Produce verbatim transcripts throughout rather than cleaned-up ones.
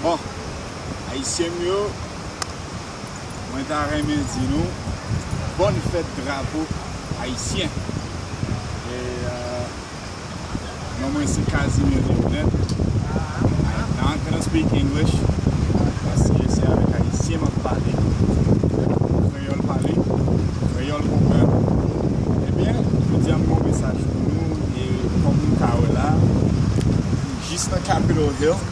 Bon, Ayisyen m yo, mwen ta renmen di nou, bòn fèt drapo ayisyen. E, euh, non mwen se Casimir Leonette. I'm not gonna speak English, paske se avèk Ayisyen m ap pale. Kreyòl pale, kreyòl konprann. Ebyen, jodi a m gen yon mesaj pou nou, e kòm nou ka wè la, jis nan Capitol Hill,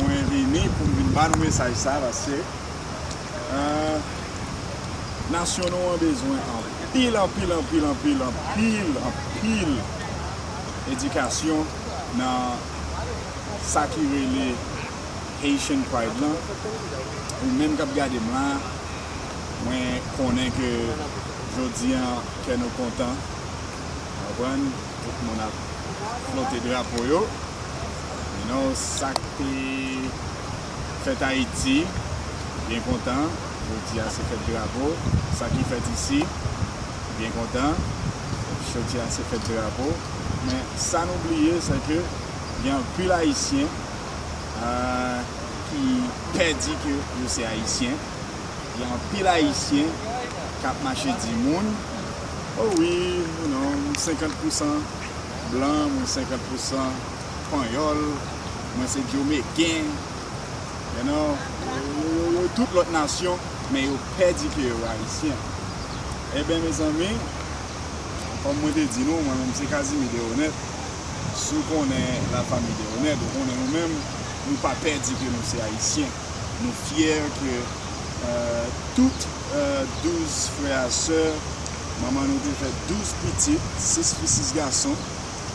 mwen vini pou m vin ba nou mesaj sa, paske, euh, nasyon nou an bezwen anpil, anpil, anpil, anpil, anpil, anpil edikasyon nan sa ki rele Haitian Pride lan. Ou menm k ap gade m la, mwen konnen ke jodi a, kè nou kontan. Konprann? Tout moun ap flote drapo yo. You know, sa k te fèt Ayiti, byen kontan. Jodi a se fèt drapo. Sa ki fèt isi, byen kontan. Jodi a se fèt drapo. Men sa nou bliye, se ke gen anpil Ayisyen, ah, ki pè di ke yo se Ayisyen. Gen anpil Ayisyen k ap mache di moun, "O wi, you know, m senkant pousan blan, mwen senkant pousan panyòl, mwen se Jomeyen, you know, yo, yo, yo, yo, tout lòt nasyon, men yo pè di ke yo Ayisyen." Ebyen, mezanmi, kòm mwen te di nou, mwen menm se Casimir Leonette. Si w konnen lafanmi Leonette, ou konnen nou menm, nou pa pè di ke nou se Ayisyen. Nou fyè ke, euh, tout, euh, douz frè a sè, manman nou te fè douz pitit, sis fi, sis gason.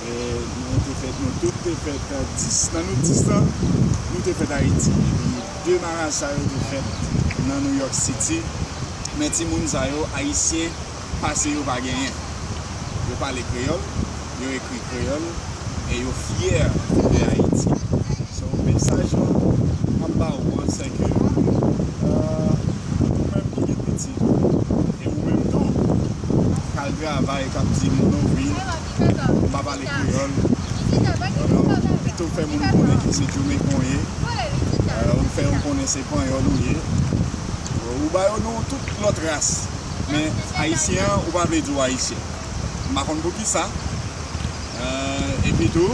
E nou te fèt, nou tout te fèt, euh, dis, nan nou dis lan, nou te fèt Ayiti. Epi de marasa yo te fèt nan New York City. Men timoun sa yo, Ayisyen, pase yo pa genyen. Yo pale kreyòl, yo ekri kreyòl, e yo fyè de Ayiti. So, mesaj lan m ap ba ou an, se ke, euh, ou menm ki gen pitit, e ou menm tou, k al travay, k ap di moun, "O wi, m pa pale kreyòl." Non, pito fè moun konnen ke se Jomeyen w ye, euh, ou fè yo konnen se panyòl ou ye, ou ba yo non tout lòt ras. Men Ayisyen an, ou pa vle di w Ayisyen. M pa konn poukisa. Euh, epi tou,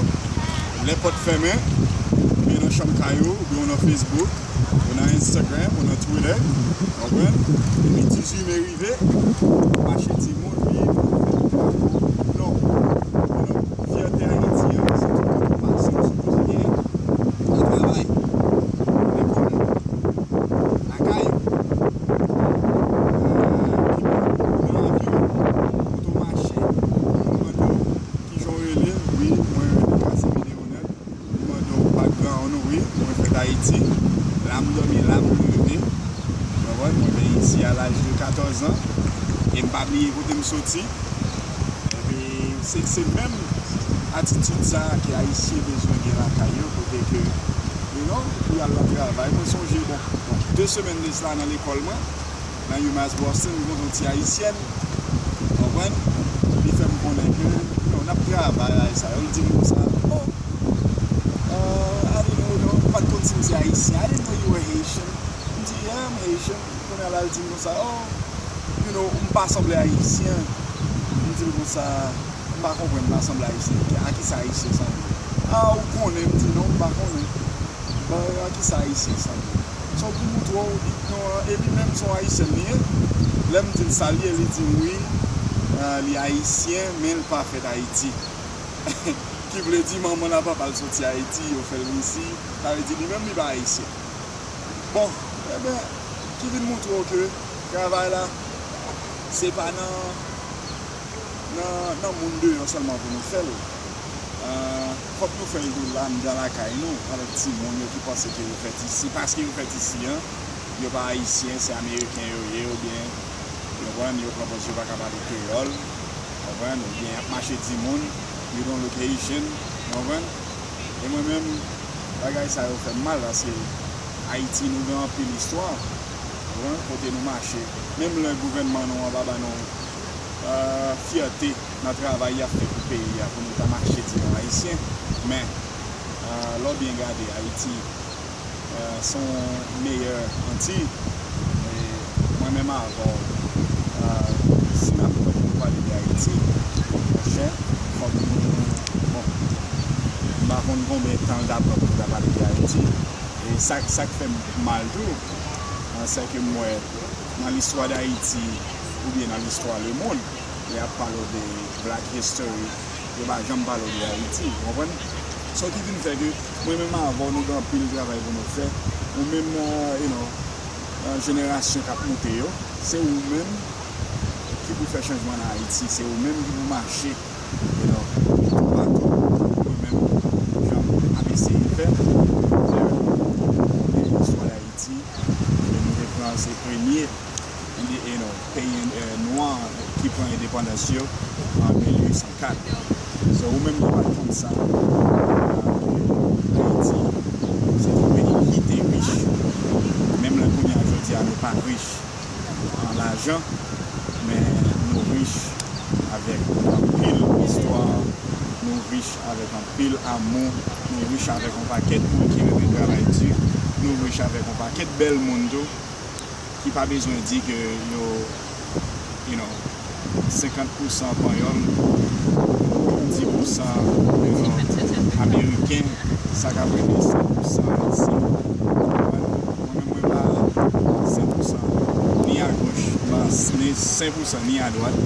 lè pòt fèmen, oubyen nan chanm kay ou, oubyen w nan Facebook, ou nan Instagram, ou nan Twitter, w konprann? Epi dizuit me rive, mache di moun, wi, pou fè drapo. Non. Non. Fyète Ayiti an, se tout kote w pase, w sipoze genyen. Al travay. Lekòl. Lakay ou. Euh, ki bò, nan avyon, kote w mache, moun mande w kijan w rele, wi, mwen rele Casimir Leonette. Moun mande w background ou, wi, mwen fèt Ayiti, la m dòmi, la m leve, w konprann, mwen vin isi a laj de katòz an, e m pa bliye kote m soti. Epi, se, se menm atitid sa a ke Ayisyen bezwen gen lakay yo, kote ke, you know, pou y al nan travay. Mwen sonje, bon, bon, de semèn de sila nan lekòl mwen, nan UMass Boston, m kontre yon ti Ayisyèn, w konprann? Li fè m konnen ke, you know, n ap travay, bagay sa yo. Li di m konsa, "Oh, uh, I didn't know, no, m pa t konn si m se Ayisyen. I didn't know you were Haitian." M di, "Yeah, I'm Haitian." Kounye a la, l di m konsa, "Oh, you know, m pa sanble Ayisyen." M di l konsa, "M pa konprann, m pa sanble Ayisyen. A kisa Ayisyen sanble?" "Ah, ou konnen?" M di, "Non, m pa konnen." "Ba, a kisa Ayisyen sanble?" So, pou moutre w, non, e li menm se yon Ayisyèn li ye. Lè m di l sa l ye, li di m wi, ah, li Ayisyen, men l pa fèt Ayiti. Ki vle di manman l ak papa l soti Ayiti, yo fè l isi, sa vle di li menm li pa Ayisyen. Bon, ebyen, ki vin moutre w ke travay la, se pa nan, nan, nan moun deyò sèlman pou nou fè l. Ah, fòk nou fè l tou la, anndan lakay nou, avèk timoun yo ki panse ke yo fèt isi, paske yo fèt isi an, yo pa Ayisyen, se Ameriken yo ye, oubyen, yo konprann, yo pran pòz yo pa ka pale kreyòl, konprann, oubyen y ap mache di moun, "You don't look Haitian," konprann? E mwen menm, bagay sa yo fè m mal, paske Ayiti, nou gen anpil istwa, konprann, kote nou mache. Menm lè gouvènman nou an pa ban nou, euh, fyète nan travay y ap fè pou peyi a, pou nou ta mache di nou Ayisyen. Men, euh, lè w byen gade, Ayiti, Euh, se yon meyè Antiy. E mwen menm avè w, euh, si n ap pran pou pale de Ayiti, monchè, fòk nou, bon, m pa konn konbyen tan l ta pran pou nou ta pale de Ayiti. E sa, sa k fè m mal tou, euh, se ke m wè nan listwa Dayiti oubyen nan listwa lemonn, lè y ap pale w de Black History, yo pa janm pale w de Ayiti, ou konprann? So ki vin fè ke mwen menm avè w, nou gen anpil travay pou nou fè. Ou menm nan, you know, nan jenerasyon k ap moute yo, se ou menm ki pou fè chanjman nan Ayiti, se ou menm ki pou mache, you know, toupatou, ou menm, jan m ap eseye fè, fè istwa Dayiti, e nou te pran se premye, you know, peyi, euh, nwa ki pran endepandans yo an mil uit san kat. So, ou menm ki pa t konn sa, euh, Ayiti, se yon peyi ki te rich. Menm lè kounye a, jodi a, nou pa rich an lajan, men nou rich avèk anpil istwa, nou rich avèk anpil amou, nou rich avèk yon pakèt moun ki renmen travay di, nou rich avèk yon pakèt bèl moun tou, ki pa bezwen di ke yo, you know, senkant pousan panyòl, dis pousan, you know, ameriken, sa k ap rete san pousan ayisyen. Mwen menm, mwen pa san pousan ni agoch, m pa ni san pousan ni adwat,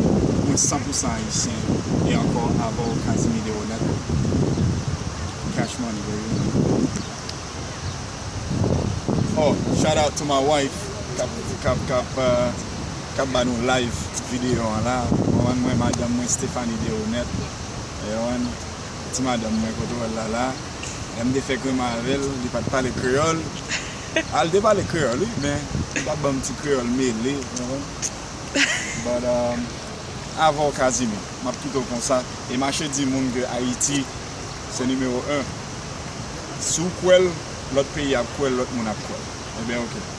mwen san pousan ayisyen, e ankò avè w Casimir Deronette. Cash money, baby. Oh, shout out to my wife, k ap, k ap, k ap, euh, k ap ba nou live videyo an la. Mwen, mwen, madanm mwen, Stephanie Deronette. E mwen, ti madanm mwen, kote w wè l la, la. Lè m te fè grenn avè l, li pa t pale kreyòl. A, l te pale kreyòl, wi, men li pa t ban m ti kreyòl mele, ou konprann? But, um, avè w, Casimir, m ap kite w konsa. E mache di moun ke Ayiti se nimewo en. Si w kwè l, lòt peyi ap kwè l, lòt moun ap kwè l. Ebyen, oke.